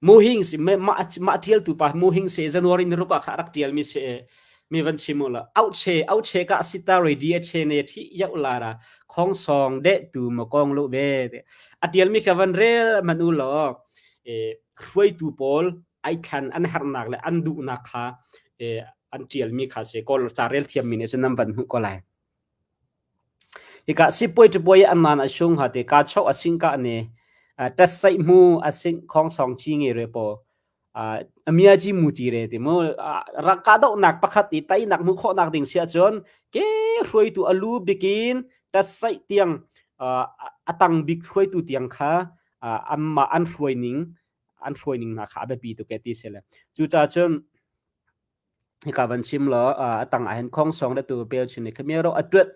Muhing si mah ṭialtu pa Muhing si January ni ruk ah kha rak ṭialmi si mi van chim u law auh che auh che ka sita ready a che ne thi yau la ra khong song de tu ma kong lu ve a ṭialmi kha van rel man u law e hruaitu pawl ai thlan an hernak le an duhnak kha e an ṭialmi kha si kawl ca rel thiammi nih cun nan van hmuh ko lai. Hika sipuai ṭipuai an man a sung ha te ka chok a sing ka ne ṭatsaih mu a sing khong song chi nge re po amia chi mu chi re ti mu rak ka dohnak pakhat i teinak mu khawhnak ding si ahcun ke hruaitu a lu bikin ṭatsaih tiang a tang bik hruaitu tiang kha anmah an hruai ning an hruai ning hna kha a biapi tuk e ti si le cucaah cun Hika van chim law a tang ah hin khong song le tu pel chin i khamia ro a tuat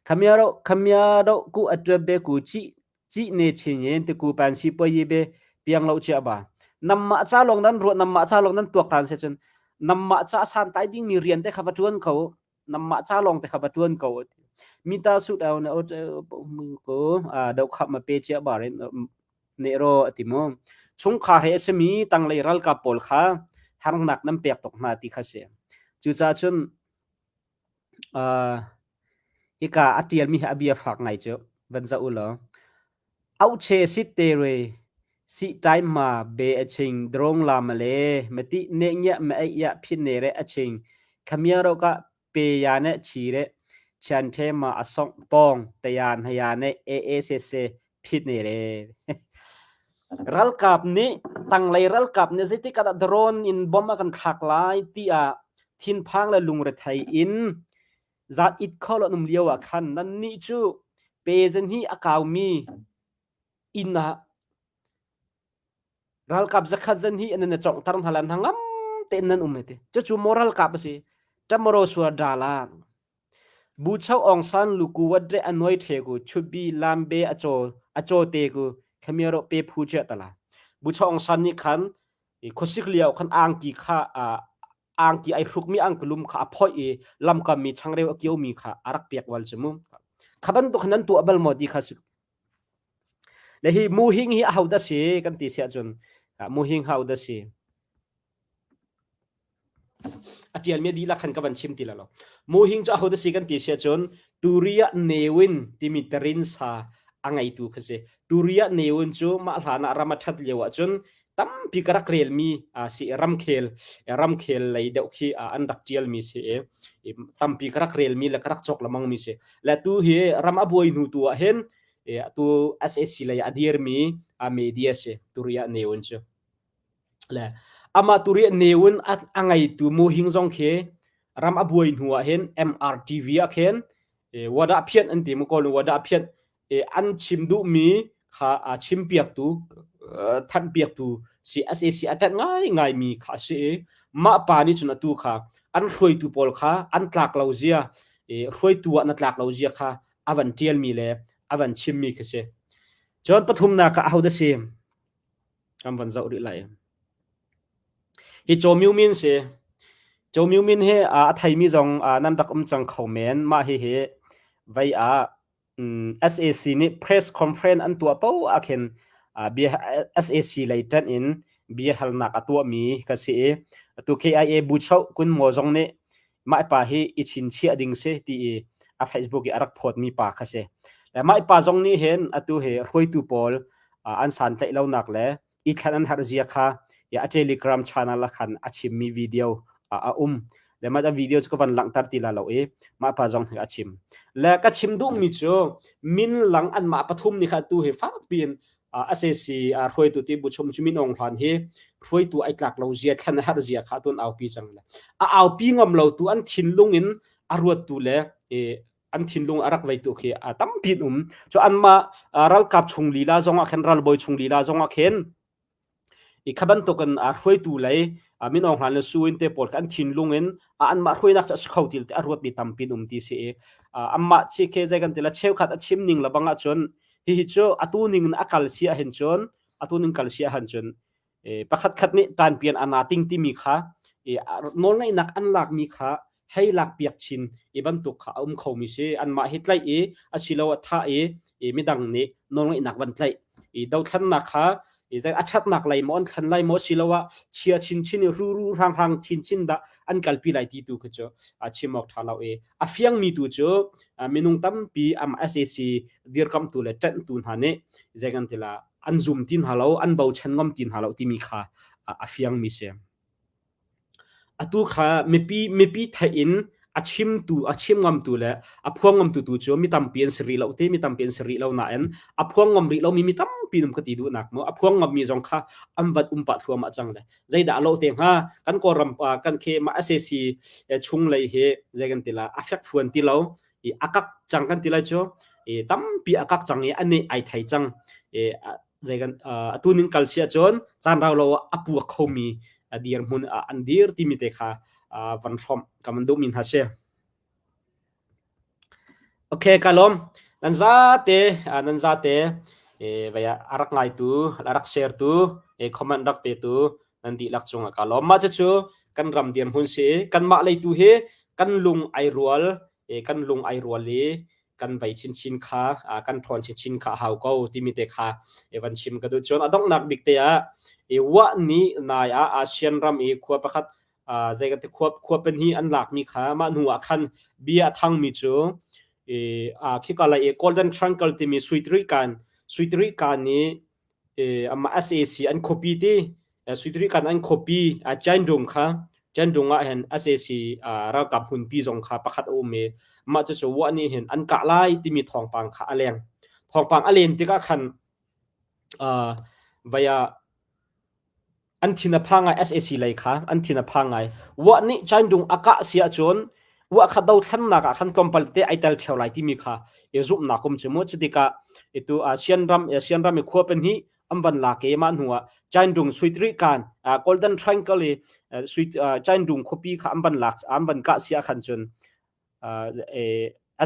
khamia ro khamia ro ku a tuat be ku chi chi ne chin yin te ku pan si poi yi be piang lo chia ba namma cha long nan ruat namma cha long nan tuak tan se chun namma cha san tai ding mi rian te kha va tuan ko namma cha long te kha va tuan ko mi ta su dau na ko a do khap ma pe chia ba ren ne ro a ti mu. Chungkhar he a simi tanglei ralkap pawl kha harnak nan pek tuk hna ti kha si. Cucaah cun uh, hika a ṭialmi hi a bia fak ngai cu van zoh u law. Auche sit te re si time ma be a ching drong la ma le mati ne nya ma ai ya phin ne re a ching khamia ro ka pe ya ne chi re chan the ma a song pong te yan ha ya ne e e se se phit ne re. Ralkap nih tanglei ralkap nih zeitik ah dah drone in bomb a kan thlak lai tiah thinphang le lungrethei in zat it kho lo an um lio ah khan nannih cu pe zan hi a kaumi inn ah ralkap zakhat zan hi nan i conghter hna lai hna ngam tein nan um ti. Cucu maw ralkap a si? Tamaro suar dala. Bucho Aung San lu ku wat re a nuai the ku chutbi lambe a caw a caw te ku khamia pe phu chia tala. Bucho Aung San nih khan khuasik lio khan angki kha angki ai hrukmi angkulum kha a phoih i lamkam mi changreu a kio mi kha a rak pek wal chu mu. Kha bantuk khan nan tuah bal maw ti kha si. Le hi muhing hi aho dah si kan ti siah cun muhing ho dah si. A ṭialmi a dihlak khan ka van chim ti lai lo. Muhing cu ahodah si kan ti si ahcun Turiah Newin timi tarinsa a ngeitu kha si. Turiah Newin cu mah hlan ah ram a ṭhat lio ahcun tampi ka rak relmi si ramkhel ramkhel lei deuh khi an rak ṭialmi si i tampi ka rak relmi le ka rak cawk lengmangmi si. Le tu hi ram a buai hnu tu ah hin atu SAC lei a dirmi media si Turiah Newin cu. Le amah tu ri newin a ngeitu muhing zong khi ram a buai hnu ah hin MRTV ah khin wada phiat an ti mu kawl wada phiat an chim duhmi kha a chim piaktu thanh piaktu si SAC a ṭanh ngai ngai mi kha a si i mah pa nih cun atu kha an hruaitu pawl kha an tlak lo zia hruaitu ah na tlak lo zia kha a van ṭialmi le a van chimmi khi si. Cun pathumnak ah ahodah si? Kan van zoh rih lai. Hi Chaw Myo Min si. Chaw Myo Min hi a theimi zong nan rak um cang kho men. Mah hihi vei ah SAC nih press conference an tuah paoh ah khin bia SAC lei ṭanh in bia halnak a tuahmi ka si i atu KIA Buchoh Kun Maw zong nih mah pa hi i chinchiah ding si ti i a Facebook i a rak phawtmi pa kha si. Le mah pa zong nih hin atu hi hruaitu pawl an santlaih lonak le i thlan an harh zia kha a Telegram channel ah khan a chimmi video a um. Le mah video cu ka van langhter ti la lo i mah pa zong hi a chim. Le ka chim duhmi cu min lang anmah pathum nih kha tu hi fak piin SAC hruaitu ti bu chum cu Min Aung Hlaing hi hruaitu ai tlak lo zia thlan a herh zia kha tun aupi cang le a aupi ngam lo tu an thinlung in a ruattu le an thinlung a rak veitu khi a tampi um cu anmah ralkap chung lila zong ah khin ralbawi chung lila zong ah khin i kha bantukin hruaitu lei Min Aung Hlaing le Su Win te pawl kha an thinlung in anmah hruainak cu a si kho ti a ruatmi tampi an um ti si i anmah chi khi zei kan ti la cheukhat a chim ning le bang ahcun hihi cu atu ning in a kal si ahhin cun atu ning kal si ahhin cun pakhat khat nih tanpian ana ting timi kha nawlngeihnak an lakmi kha hei lakpiak chin i bantuk kha a um khomi si. Anmah hi tlaih i asiloah thah i midang nih nawlngeihnak van tlaih i dothlannak kha a ṭhatnak lei maw an thlan lai maw asiloah chia chinchin i ruru hranghrang chinchin dah an kalpi lai ti tu khi cu chim awk ṭha lo i a fiangmi tu cu minung tampi am SAC dirkamhtu le ṭanhtu hna nih zei kan ti la an zum ti hna lo, an bochan ngam ti hna lo timi kha a fiangmi si. Atu kha mipi theih in a chimtu a chim ngamtu le a phuang ngamtu tu cu mi tampi an si rih lo te mi tampi an si rih lo nain a phuang ngam rih lomi mi tampi num ka ti duhnak mu. A phuang ngammi zong kha an vat um pah thluahmah cang le zeidah a lo te hnga? Kan Kawlram kan khi mah SAC chung lei hi zei kan ti la a fek fuan ti lo i a kak cang kan ti lai cu. I tampi a kak cang i ani ai thei cang i zei kan atu ning kal si ahcun caan rau lo a puak khomi dirhmun an dir timi te kha van hrawmh ka van duhmi hna si. Okay, ka lawm. Nan zate nan zate vaya a rak ngaitu, a rak share tu, comment rak pe tu nan dihlak cungah ka lawm. Mah cucu kan ram dirhmun si. Kanmah lei tu hi kan lung ai rual, kan lung ai rual i kan vei chinchin kha kan ṭhawn chinchin kha a hau ko timi te kha van chim ka duh. Cun a donghnak bik te ah i wah ni nai ah ASEAN ram i khua pakhat zei kan ti khua khua pen hi an lakmi kha mah hnu ah khan bia a thangmi cu i khika lai i Golden Triangle timi Suitri kan i amah SAC an khuapi ti Suitri kan an khuapi Chaindung kha Chaindung ah hin SAC ralkap hmunpi zong kha pakhat a um i mah cucu wah nih hin an kah lai timi thawngpang kha a leng. Thawngpang a len tikah khan vaya An thin a phang ngai. SAC lei kha an thin a phang ngai. Wah nih Chaindung a kah si ahcun wah kha dothlennak ah khan tlawmpal tete ai tel theo lai timi kha i zumhnak um cu mu. Cutikah itu ASEAN ram ASEAN ram i khua pahnih an van lak i mah hnu ah Chaindung Suitri kan Golden Triangle i Chaindung khuapi kha an van lak an van kah si ah khan cun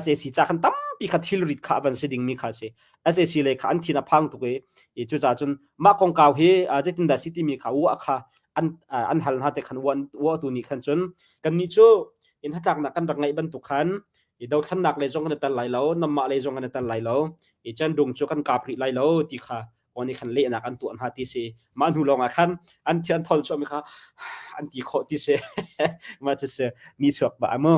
SAC ca khan tampi kha thilrit kha van si dingmi kha si. SAC le kha an thin a phang tuk i cucaah cun mah kongkau hi zeitindah si timi kha uah kha an hal hna te khan uah tu nih khan cun kannih cu in hnatlaknak kan rak ngeih bantuk khan i dothlannak lei zong kan i tel lai lo, namah lei zong kan i tel lai lo, i candung cu kan kap rih lai lo ti kha aw nih khan lehnak an tuah hna ti si. Mah hnu lawng ah khan an thi an thol chuahmi kha an ti khawh ti si. Mah cu si ni chuak ba mu.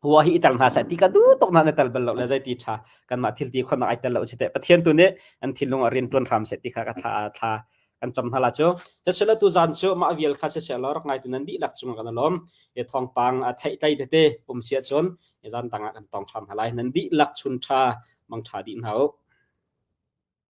Hua hi i tel hna seh ti ka duh tuk na na tel bal lo le zei ti tha kanmah thil ti khonnak ai tel lo chi te. Pathian tu nih an thinlung ah rian tuan hram seh ti kha ka thla thla kan cam hna la cu. Tasila tu zan cu mah vial kha se se lo rak ngai tu nan dihlak cung kan lawm. E thawngpang a theih tlai tete um sia cun e zan tangah kan tong ṭhan hna lai. Nan dihlak chun ṭha mang ṭha dih hna u.